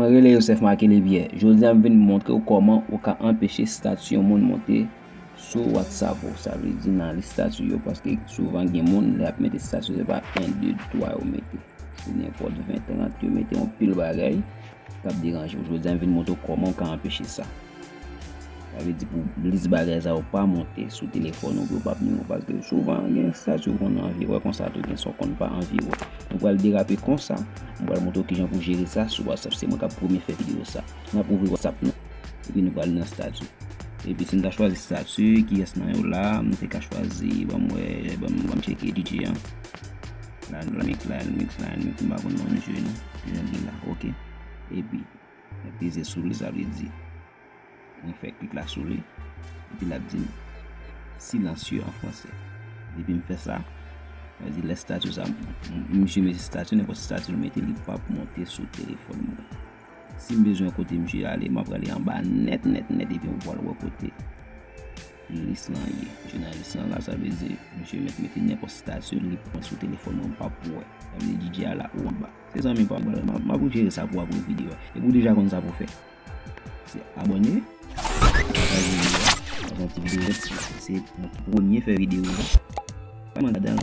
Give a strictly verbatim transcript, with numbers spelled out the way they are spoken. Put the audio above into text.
Rele Yosef Makele Pierre. Jodi a m vin montre w kòman ou ka anpeche estati yon moun monte sou WhatsApp ou. Sa vle di nan lis estati yo, paske souvan gen moun lè y ap mete estati, se pa en, de, twa yo mete. Se nenpòt ven, trant yo mete, yon pil bagay k ap deranje w. Jodi a m vin montre w kòman w ka anpeche sa. Sa vle di pou lis bagay sa yo pa monte sou telefòn ou, pou yo p ap nwi w, paske souvan gen estati ou konn anvi wè konsa tou, gen sa w konn pa anvi wè. Nou pral derape konsa, m pral montre w kijan pou jere sa sou WhatsApp. Se mwen k ap premye fè videyo sa. N ap ouvri WhatsApp nou, epi nou pral nan estati. Epi si m ta chwazi estati, kiyès nan yo la, m te ka chwazi, ban m wè, ban m, ban m tcheke D J an. Lionel Mix, Lionel Mix, Lionel Mix, m pa konn non misye non. Jan li la, oke. Epi, mwen peze sou li, sa vle di mwen fè klik la sou li. Epi l ap di m silencieux an fransè. Depi m fè sa, sa vle di lè estati sa, m, m, misye mete estati, nenpòt estati l mete, li p ap monte sou telefòn mwen. Si m bezwen kote misye ale, m ap prale anba nèt, nèt, nèt, epi m pral wè kote lis lan ye. Misye nan lis lan la, sa vle di misye mèt mete nenpòt estati, li p ap sou telefòn mwen, m p ap wè. Sa vle di D J a la ou anba. Se zanmi pa m, m ap, m ap jere sa pou w apre videyo a. Epi w deja konn sa pou w fè. Se abòne. Pataje videyo a. Pataje videyo a. Se mwen ki premye fè videyo a. Pa mande adan.